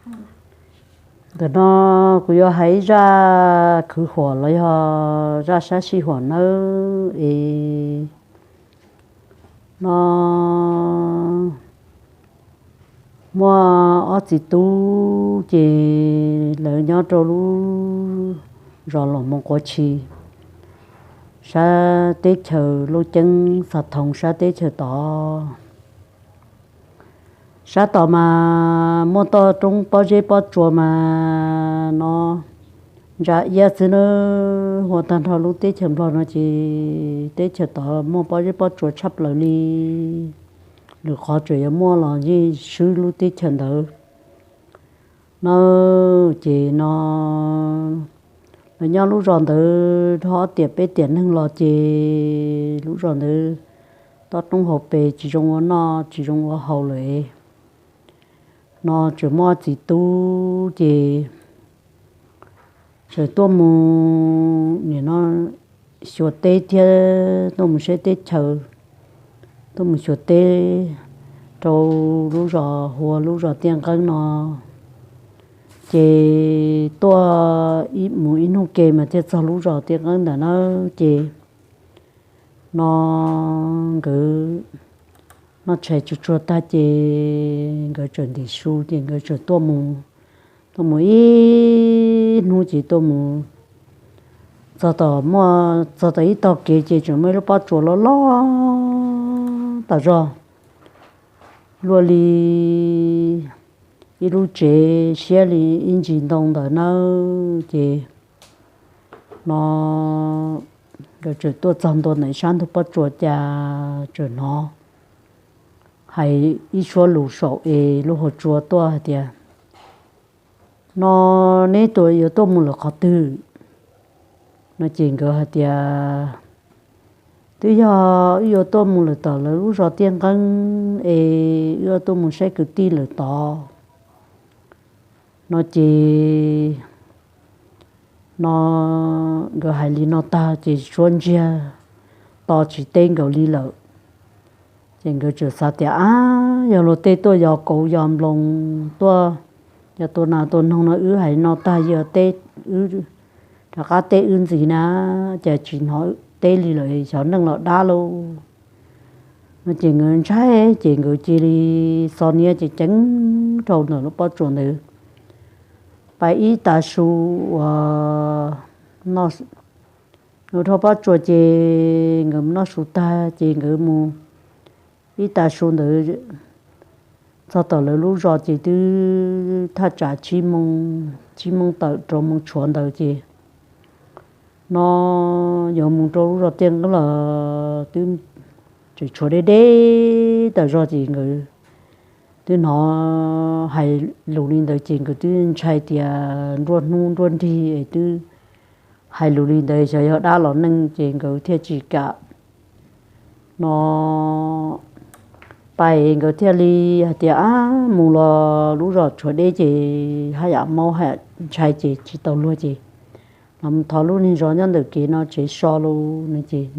Ntawm no kuv yuav hais ib zaj khwv huam los yog zaj sab sij huam nawb es, no muaj ob txiv tub ces lawv nyob rau lub zos Los Moos Quav Tshis, sab teb chaws Looj Ceeb Xa Thoos sab teb chaws tod. Sab tod mas muaj toj roob pob zeb pob tsuas mas no ntsa iab xwb nawb. Ua tag nrho lub teb chaws Nplog no ces teb chaws tod muaj pob zeb pob tsuas tshaj plaws li. Lwm qhov tseem yuav muaj los yeej swb lub teb chaws ntawd no. Ces no lawv nyob lub zos ntawd dhau ob tiam peb tiam neeg los ces lub zos ntawd toj roob hauv pes tsis zoo ua noj tsis zoo ua haus lawm. No tseem muaj txiv tub ces tseem tuaj mus nim no xyuas teb thiab tuaj mus saib teb chaws, tuaj mus xyuas teb rau lub zos hu ua lub zos Tiaj Nqeeb no. Ces tuaj mus ib hnub ke mas thiaj txog lub zos Tiaj Nqeeb ntawm na. Ces no nkawd noj tshais tsuag tsuag tag ces nkawd tseem ntim su ces nkawd tseem tuaj mus, tuaj mus ib hnub ces tuaj mus txog tom muaj, txog tom ib tog kev ces tseem muaj ib lub pob tsuas loj loj tas zog, luaj li ib lub tsev siab li ib ntsis ntoo ntawd nawb. Ces no nkawd tseem tuaj txog ntua ntawm sab ntug pob tsuas cas tseem hnov hais ib suab lus saum es lub hauv tsua tuaj hais tias, no neb tus yuav tuaj mus lawm qhov twg? No ces nkawd hais tias, twb yog wb yuav tuaj mus lawm tom lawv lub zos Tiaj Nqeeb es wb yuav tuaj mus saib kwv tij lawm tod. No ces no nkawd hais li no tag ces suab ntsiag to tsis teb nkaus li lawm. Ces nkawd tseem xav tias, ab, yog luag tej tuaj yos kauv yos nploos tuaj, yog tua nas tua noog no wb hais no tag yog teb, wb rov qab teb wb ntxiv na, cas tsis hnov teb li lawm, xyov neej los dab lauj. No ces nkawd ntshai ces nkawd cia li txo niab ceev ceev rau ntawm lub pob tsuas ntawd, pais ib tav su uas nkawd rau pob tsuas ces nkawd noj su tag ces nkawd mus ib tav su ntawd txog tom lawv lub zos ces twb thaj tsam tsib moo, tsib moo tawm rau moo tshuav ntawd ces no yuav mus rau lub zos Tiaj Nqeeb los twb tseem tshuav deb deb tas zog ces nkawd twb hnov hais lus li ntawd ces nkawd twb ntshai tias nruab hnub nruab nrig es twb hais lus li ntawd xyov yog dab los neeg ces nkawd thiaj tsis kam no pais, nkawd thiaj li hais tias, ab, mus los lub zos tshuav deb ces haj yam maub haj yam ntshai ces tsis tau luag ces los mus thov lub niag zos nyob ntawm kev no tsev so lauj no ces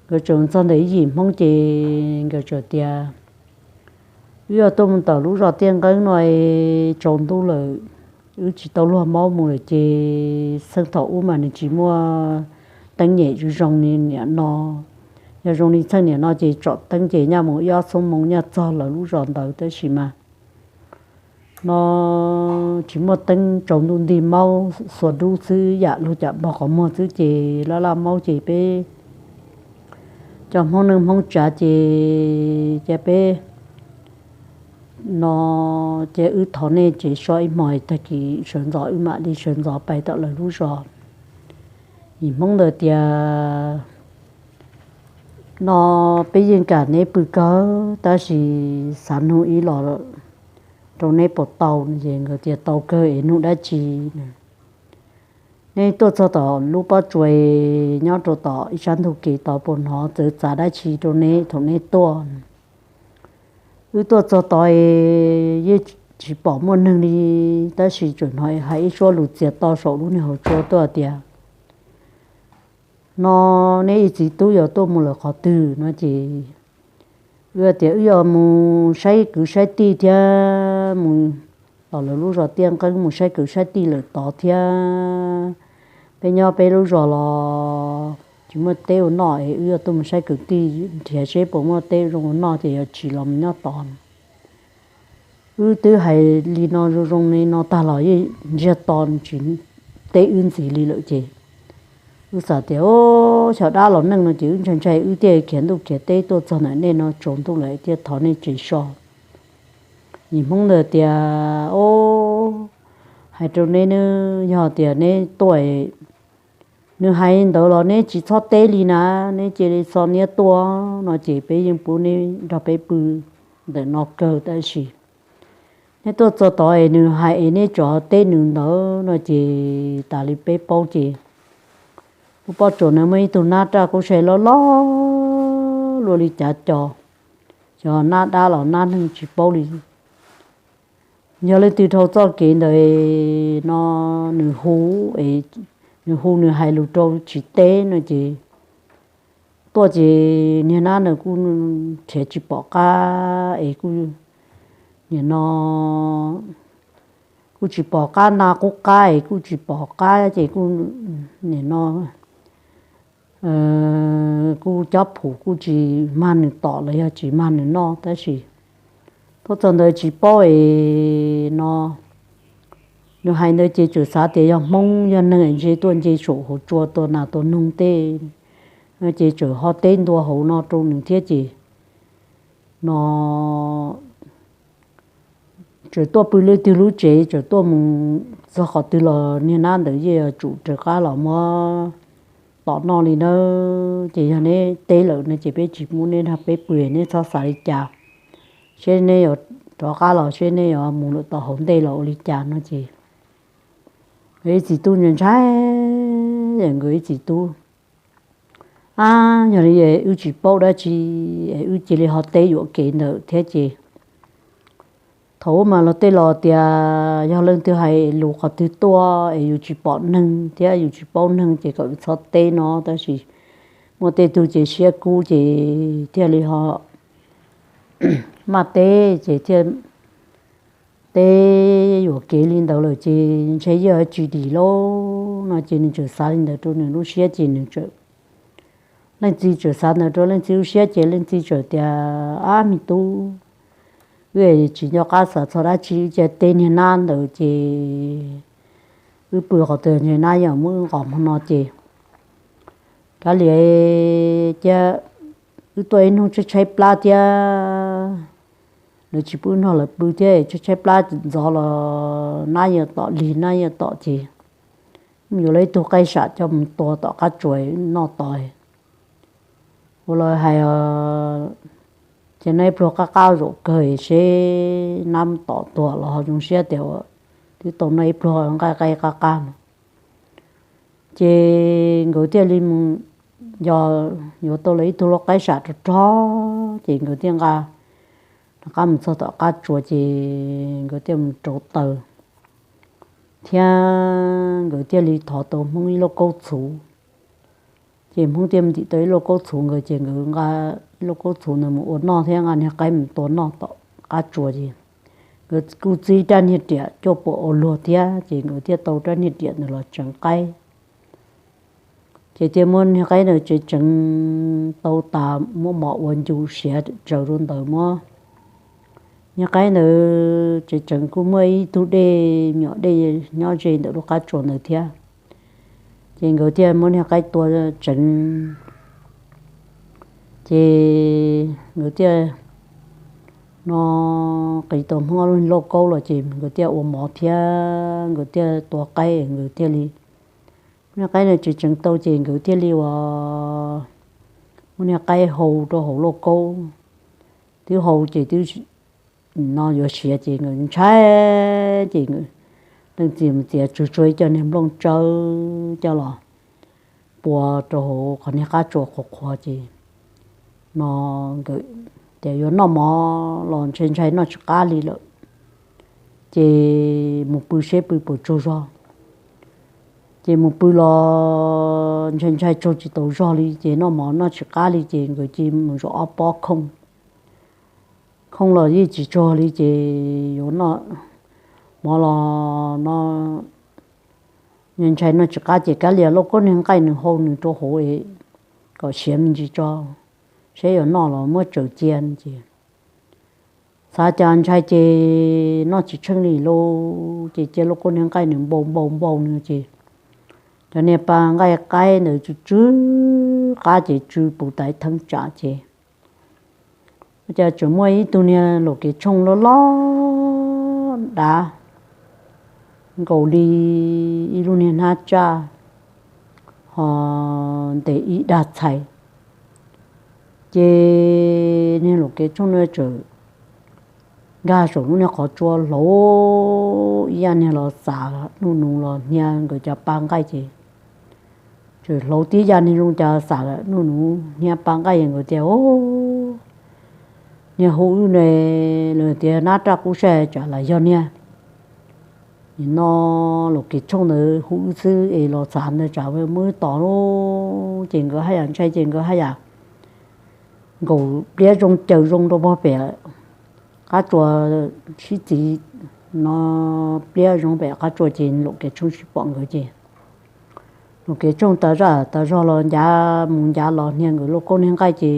nkawd tseem txog ntawm ib yim Hmoob ces nkawd tseem tias, wb yuav tuaj mus tom lub zos Tiaj Nqeeb no es tsaus ntuj lawm, wb tsis tau luag maub mus lawm ces txheej thaum ub mas nws tsis muaj teeb nyem zoo zoo li niam no. Yog zoo li txheej niam no ces tsom teeb ces nyaj mus ib ob xuab moos nyaj txog lawv lub zos ntawd tab sis mas no tsis muaj teeb, tsaus ntuj nti maub xuas dub xwb, yam luag cas npog qhov muag xwb ces laj laj maub ces peb cov Hmoob neej Hmoob tsav ces cia peb no, cia wb thov nej tsev so ib hmos, tag kis sawv ntxov wb mam li sawv ntxov pais tom lawv lub zos. Yim Hmoob ntawd tias, no peb yeej kam neb pw kawg tab sis xav nug ib los rau neb puas tau? Es nkawd tias tau kawg es nug dab tsi? Neb tuaj txog tom lub pob tsuas nyob rau tom ib sab ntug kev tod puas hnov txawv txav dab tsi rau neb thaum neb tuaj? Wb tuaj txog tod es yeej tsis pom muaj neeg li, tab sis tseem hnov hais ib suab lus txias to saum lub niag hauv tsua tuaj tias, no neb ib txiv tub yuav tuaj mus lawm qhov twg? No ces wb tias wb yuav mus saib kwv saib tij thiab mus los lawv lub zos Tiaj Nqeeb mus saib kwv saib tij lawm tod thiab. Peb nyob peb lub zos los tsis muaj teb ua noj es wb yuav tuaj mus saib kwv tij nrhiav seb puas muaj teb zoo ua noj ces yog tsis los mus nyob tod. Wb twb hais li no zoo zoo li no tag los yeej ntsiag to tsis teb wb ntxiv li lawm ces wb xav tias, o, xyov dab los neeg no ces wb ntshai ntshai wb thiaj khiav ntuj khiav teb tuaj txog ntawm nej no tsaus ntuj lawm thiaj thov nej tsev so. Nim Hmoob ntawd tias, o, hais rau neb, neb yog tias neb tuaj, nws hais ntawd los neb tsis txhob teb li na, neb cia li txo niab tuaj no ces peb yeej pub neb nrog peb pw ntawm no kawg tab sis neb tuaj txog tod es nws hais es neb tso teb nws ntawd no ces tas li peb paub ces lub pob tsuas ntawd muaj ib tug nab raj kub sai loj loj luaj li cav co, xyov nab dab los nab neeg tsis paub li. Yog leej twg dhau txoj kev ntawd no nws hu, nws hu nws hais lus rau tsis teb no ces tuaj ces niag nab ntawd kuj nrhiav tsis pom qab es kuj nim no kuj tsis pom qab na qub qab es kuj tsis pom qab ces kuj nim no kuj cob phum kuj tsis mag nws tom los yog tsis mag nws noj tab sis tuaj txog ntawd tsis paub es no nws hais ntawd ces txawm xav tias yog Hmoob yog neeg ntshe tuaj nce saum hauv tsua tua nas tua noog tej no ces txawm ho teb ntua hauv no rau nws thiab ces no txawm tuaj pw leej twg lub tsev, txawm tuaj mus txog qhov twg los niag nab ntawd yeej yuav tsum raws qab los muab tom noj li nawb. Ces yog neb teb lawm no ces peb tsis pub neb nrog peb pw, neb txhob xav li cas, seb neb yuav rov qab los seb neb yuav mus lawm tom hauv ntej los ua li cas no ces nkawd ib txiv tub ntshai ntshai, nkawd ib txiv tub, ab, yog li wb tsis paub dab tsi, wb cia li ho teb yuam kev ntawd thiab ces thaum ub mas luag tej los tias yog leej twg hais lus qhov twg tuaj es yus tsis pom neeg thiab yus tsis paub neeg ces kom yus txhob teb no tab sis muaj tej tug ces siab kub ces thiaj li ho maj teb ces thiaj teb yuam kev li ntawd lawm ces ntshe yeej tsis dim lauj no ces nws txawm xav li ntawd rau nws lub siab ces nws txawm, leej txiv txawm xav ntawd rau leej txiv lub siab ces leej txiv txawm tias, ab me tub, wb tsis nco qab xav txog dab tsi, wb cia teb niag nab ntawd ces wb pw qhov twg ntshe nab yeej muab wb nqos hmo no ces kav liam cia wb tuaj ib hnub tshaib tshaib plab thiab, lawv tsis pub nrog lawv pw thiab tshaib tshaib plab ntxov los nab yeej tom lig nab yeej tom ces yuav lawv ib tug qaib sam coj mus tua tom qab tsuas noj tos. Ua los hais ces noj ib pluag qab qab zaum kawg seb nab tom tuag los ho zoo siab tias twb tau noj ib pluag nqaij qaib qab qab no. Ces nkawd thiaj li mus, yog yuav tau lawv ib tug lau qaib sam rog rog ces nkawd thiaj nqa rov qab mus txog tom qab tsuas ces nkawd thiaj mus rauv taws thiab nkawd thiaj li thov tau Hmoob ib lauj kaub txhuv. Ces Hmoob thiaj mus ntim tau ib lauj kaub txhuv nkawd ces nkawd nqa ib lauj kaub txhuv ntawd mus ua noj thiab nqa niag qaib mus tua noj tom qab tsuas ces nkawd kuj txib rab niag riam cuaj puas ua luag thiab ces nkawd thiaj tau rab niag riam ntawd los tseev qaib. Ces thiaj muab niag qaib ntawd tsev tseev tau tas muab mov ua ncu siav tsaws rau ntawd muab niag qaib ntawd tsev tseev kuj muaj ib tug dej me nyuam dej nyob ze ntawm lub qab tsuas ntawd thiab. Ces nkawd thiaj muab niag qaib tua tseev ces nkawd thiaj no qiv tau Hmoob ob lub lauj kaub los ces nkawd thiaj ua mov thiab nkawd thiaj tua qaib nkawd thiaj li, niag qaib ntawd tsev tseev tau ces nkawd thiaj li ua muab niag qaib hau rau hauv lauj kaub. Twb hau ces twb no yuav siav ces nkawd ntshai ces leej txiv mus txiav tsuag tsuag ib co niag nplooj tsawb coj los pua rau hauv qhov niag qab tsuas qhuav qhuav ces no nkawd tias yuav noj mov los ntshai ntshai noj tsis qab li lawm ces mus pw seb pw puas tsaug zog. Ces mus pw los ntshai ntshai tsaug tsis tau zog li ces noj mov noj tsis qab li ces nkawd cia mus zaum ob pob khooj. Khooj los yeej tsis tsaug li ces yuav noj mov los no ntshai noj tsis qab ces kav liam lauj kaub niag nqaij nws hau nws rau hauv kom siav me ntsis tso, saib yuav noj los muab tsaws cia ces xav cas ntshai ces noj tsis tsheej li lauj, ces cia lauj kaub niag nqaij nws npau npau npau nws ces cov niag pa nqaij qaib ntawd tsw tsw qab ces tsw puv tas theeb tsam ces ua cas tseem muaj ib tug niag laum kev tshooj loj loj dav nkaus li ib lub niag hnab tsaj ho ntes ib dag txhais. Ces niag laum kev tshooj no tseem nkag saum lub niag qhov tsua hlauv ib yaj niag los xam nuj nus los hnia nkawd cov pa nqaij ces tseem hlauv tib yaj niag zoo cas xam nuj nus hnia pa nqaij es nkawd tias, Niag hu wb ne, lawv tias nab raj kub saib tsam lam yog niag nim no laum kev tshooj ntawd hu wb xwb es los txav ntawd tsam muab wb tom lauj. Ces nkawd haj yam ntshai ces nkawd haj yam nkaum pliab zoo caws zoo rau pog pem qab tsua sib txiv no, pliab zoo pem qab tsua ces laum kev tshooj sib pom nkawd ces laum kev tshooj tas zaj tas zog los ncav mus ncav los hnia nkawd lauj kaub niag nqaij ces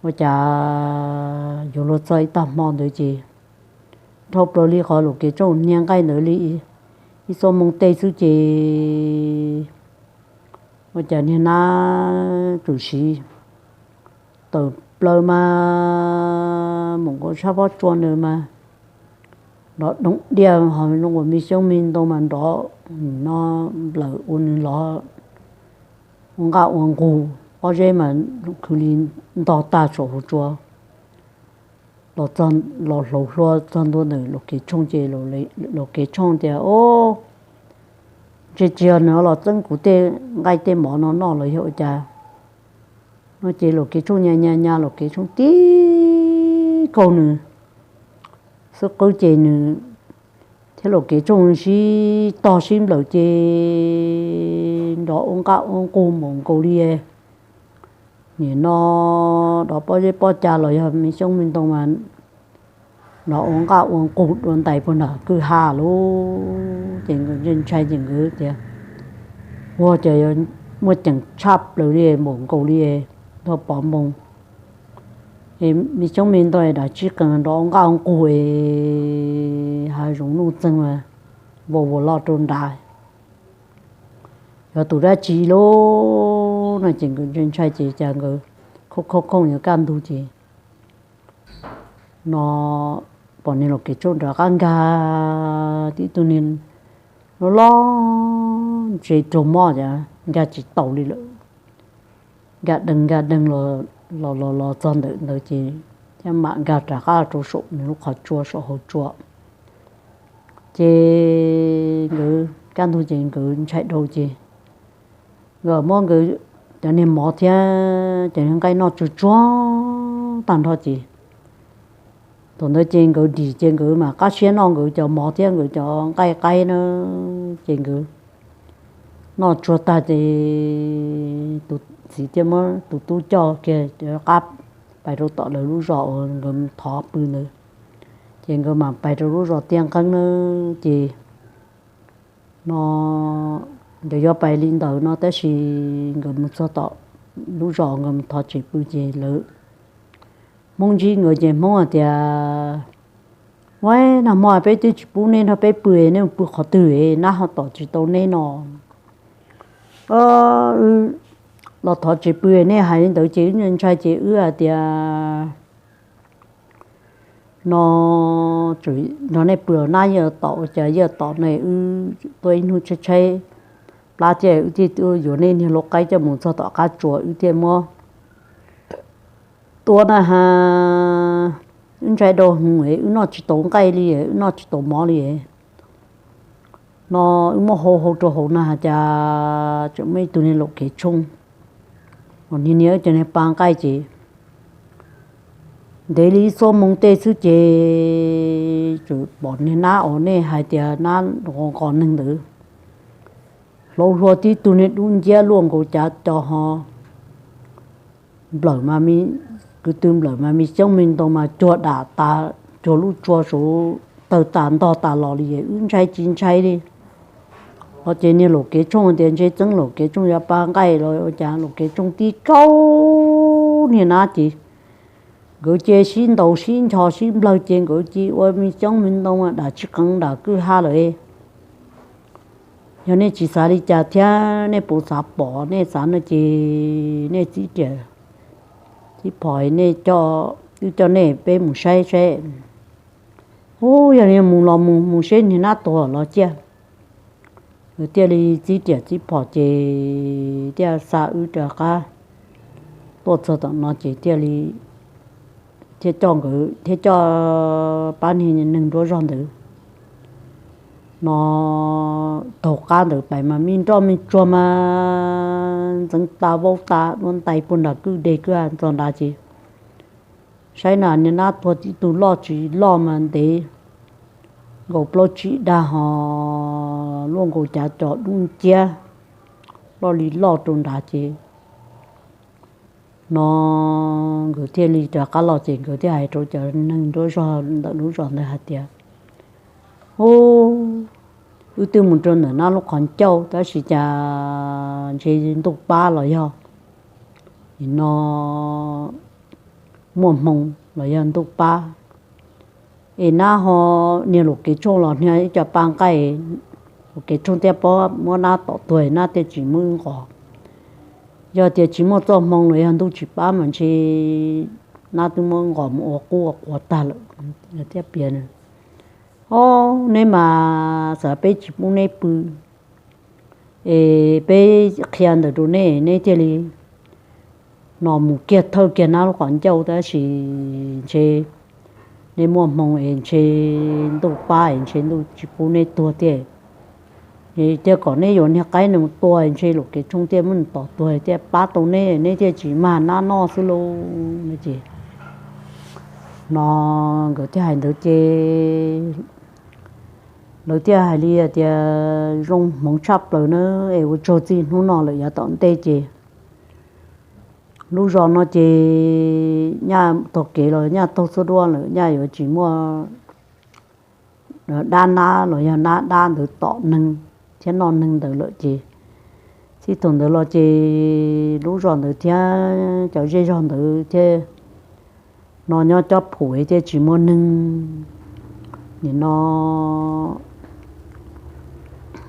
ua cas yuav luag txog ib tag hmo ntawd ces dhau plaws li qhov laum kev tshooj hnia nqaij ntawd li ib xuab moo tej xwb ces ua cas niag nab tsum siv tawm plaws mas mus nkaus sab pob tsua ntawd mas nrov doog diaj ho zoo ua me xyoob me ntoo mas nrov no nplawm ua nws los ua nqaj ua nqug, pob zeb mas khwv li ntog tag saum hauv tsua los hlauv hlua txog ntua ntawm laum kev tshooj ces laum kev tshooj tias, Ob, ntshe tsis yog nws los txeeb kuv tej nqaij tej mov no noj los yog ua cas? No ces laum kev tshooj nyas nyas nyas laum kev tshooj tib kaug nws xub qwb ces nws thiab laum kev tshooj sib tog sib nplawm ces nrov ua nqaj ua nqug npaum nkaus li nim no nrov pob zeb pob ca los yog me xyoob me ntoo mas nrov ua nqaj ua nqug dua ntais puag nram kwj ha lauj. Ces nkawd ntshai ntshai ces nkawd tias, Ua cas yuav muaj ceem tshaj plaws li npaum nkaus li nrog pov npoo, me xyoob me ntoo dav tsib qees nrov ua nqaj ua nqug es hav zoov nuj txeeg vau vau loj rau nrad, yog tus dab tsi lauj? No ces nkawd ntshai ntshai ces cas nkawd khooj khooj khooj yuav kaj ntug ces no pom niag laum kev tshooj rov qab nkag tib tug niag loj loj ntse raug mob cas nkag tsis taus li lawm. Nkag deeg nkag deeg los los los txog ntawm ntawd ces thiaj mam nkag rov qab rau saum nws lub qhov tsua saum hauv tsua. Ces nkawd kaj ntug ces nkawd ntshai dhau ces nkawd muab nkawd cov niag mov thiab cov niag nqaij noj tsuag tsuag tag nrho ces thaum ntawd ces nkawd dim ces nkawd mam qab siab noj nkawd cov mov thiab nkawd cov nqaij qaib na. Ces nkawd noj tsuag tag ces tus txiv thiaj muab tus tub coj kiag rov qab pais rau tom lawv lub zos uas nkawd thov pw ntawd. Ces nkawd mam pais rau lub zos tiaj nqeeb na. Ces no nkawd yuav pais li ntawd no tab sis nkawd mus txog tom lub zos nkawd mus thov tsev pw ces lawv Hmoob ntsib nkawd ces Hmoob hais tias, Ua, nag hmo peb twb tsis pub neb nrog peb pw, neb mus pw qhov twg nab ho tom tsis tau neb no? Wb los thov tsev pw, nej hais li ntawd ces wb ntshai ces wb hais tias no tseem nrog nej pw los nab yeej tom, ua cas yeej tom ne? Wb tuaj ib hnub tshaib tshaib plab thiab wb thiaj tuaj yuav nej niag lau qaib coj mus txog tom qab tsuas wb thiaj muab tua na has. Wb ntshai dhau hwv, wb noj tsis tau nqaij li, wb noj tsis tau mov li no. Wb muab hau hau rau hauv na has cas tseem muaj ib tug niag laum kev tshooj uas niag niag wb cov niag pa nqaij ces ntev li ib xuab moos tej xwb ces tseem pom niag nab uas nej hais tias nab nqos nqos neeg ntawd hlauv hlua tib tug niag dub nciab luaj nkaus cav co ho nplawm, kwv tw nplawm mas me xyoob me ntoo mas cuag dam tas, cuag lub tsua saud tawg tas ntog tas los li es wb ntshai tsis ntshai li. Los ces niag Laum Kev Tshooj tias ntshe txeeb Laum Kev Tshooj yuav pa nqaij los ua cas Laum Kev Tshooj tib kaug niag nab ces nkawd cia sib ntaus sib ncho sib nplawg ces nkawd cia ua me xyoob me ntoo dam tsis qeev dam kwj ha lawm. Yog nej tsis xav li cas thiab nej puas xav pom nej xav no ces nej txib riam txib phom, nej, wb coj nej peb mus saib saib. Ub, yog li mus los mus, mus saib niag nab tuag los ciaj. Nkawd thiaj li txib riam txib phom ces thiaj xa wb rov qab tuaj txog tom no ces thiaj li, thiaj coj nkawd thiaj coj pab niag neeg nruab zog ntawd no taug qab ntawd pais mas me nroj me tsuag mas ntxeev tas vau tas duab ntais puag nram kwj deg kwj ha txog nrad ces saib na niag nab tuag tib tug loj tsis loj mas ntev nkaus plaub tsib dag hos luaj nkaus cav cos dub nciab loj li loj rau nrad ces no nkawd thiaj li rov qab los ces nkawd thiaj hais rau cov neeg nruab zog ntawm lub zos ntawd hais tias, Ub, wb twb mus rau ntawm nab lub qhov ncauj tab sis cas ntshe ntuj pab los yog nim no muaj hmoo los yog ntuj pab es nab ho niag Laum Kev Tshooj los niag ib co pa nqaij, Laum Kev Tshooj thiaj paub muab nab tom tuag nab thiaj tsis muaj wb nqos. Yog tias tsis muaj txoj hmoo los yog ntuj tsis pab mas ntshe nab twb muab nqos mus ua qub ua quav tag lawm. Thiaj piav, Ob, neb mas xav peb tsis pub neb pw es peb qhia ntawm rau neb, neb thiaj li no mus kiag thawj kiag nab lub qhov ncauj tab sis ntshe neb muaj hmoo es ntshe ntuj pab es ntshe ntuj tsis pub neb tuag thiab. Thiaj kom neb yuav niag qaib no tua ntshe Laum Kev Tshooj thiaj muab nws tom tuag thiaj pab tau neb, neb thiaj tsis mag nab noj xwb lauj no ces no nkawd thiaj hais ntawd ces lawv thiaj hais li tias, Zoo hmoov tshaj plaws na, es ua tsaug txij hnub no lawm yav tom ntej ces lub zos no ces nyaj taug kev los nyaj taug xub duab lawm, nyaj yuav tsis muaj dab nab los yog nab dab ntawd tom neeg thiab noj neeg ntawd lawm ces txij thaum ntawd los ces lub zos ntawd thiab cov zej zog ntawd thiab no nyob cob phum thiaj tsis muaj neeg nim no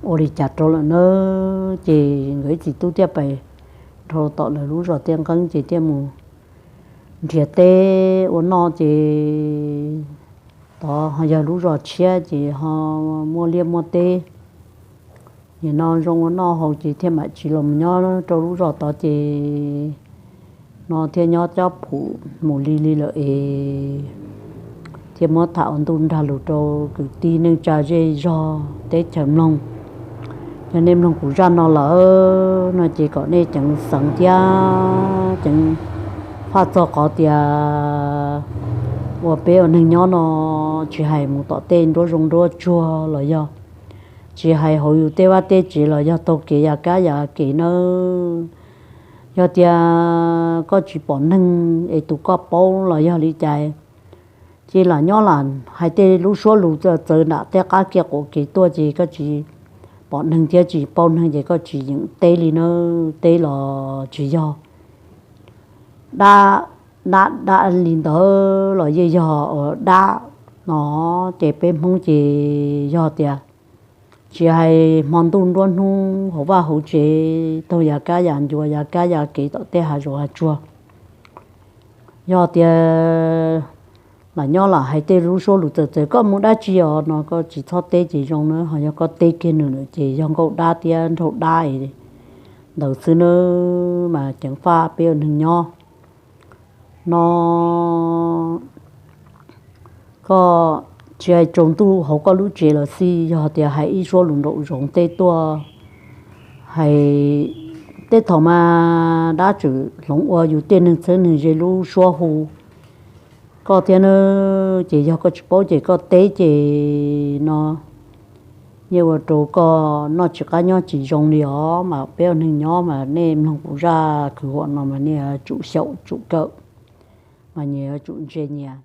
ua li cas rau lawm na. Ces nkawd ib txiv tub thiaj pais dhau tom lawv lub zos Tiaj Nqeeb ces thiaj mus nrhiav teb ua noj ces tod ho yog lub zos tshiab ces ho muaj liaj muaj teb nim no zoo ua noj haus ces thiaj mam tsis los mus nyob rau lub zos tod ces no thiaj nyob cob phum mus li li lawm es thiaj muab tham ua ntu nrag lus rau kwv tij neej tsa zej zog teb chaws mloog. Yog nej mloog kuv zaj no lawm no ces kom nej ceev xeev thiab ceev faj txog qhov tias ua peb ua neeg nyob no tsis hais mus tom tej nruab zoov nruab tsuag los yog tsis hais hauv yus tej vaj tej tsev los yog taug kev yav kab yav kev nawb. Yog tias koj tsis pom neeg es tus koj paub los yog li cas ces lam nyob lam hais tej lub suab lus txawv txawv nram tej qab kiag quav kev tuaj ces koj tsis pom neeg thiab tsis paub neeg ces koj tsis yeem teb li nawb. Teb los tsis yog dab, dab dab li ntawd los yeej yog dab no ces peb Hmoob ces yog tias tsis hais hmo ntuj nruab hnub hauv vaj hauv tsev taug yav kab yav ncua yav kab yav kev tom tej hav zoov hav tsuag yog tias lam nyob lam hais tej lub suab lus txawv txawv koj mus dab tsi os no koj tsis txhob teb ces zoo na, ho yog koj teb kiag nws lawm ces yog nkauj dab thiab nraug dab ntawd xwb nawb. Mas ceev faj peb ua neeg nyob no koj tsis hais tsaus ntuj hauv koj lub tsev los xij yog tias hais ib suab lus nraum zoov tej tuaj hais tej thaum mas dab tseem hloov ua yus tej neeg txheeb neeg ze lub suab hu koj thiab na. Ces yog koj tsis paub ces koj teb ces no yeej ua rau koj noj tsis qab nyob tsis zoo li os. Mas peb ua neeg nyob mas nej mloog kuv zaj kwv huam no mas nej yuav tsum xyaum tsum kawm mas nyias yuav tsum ntse nyias.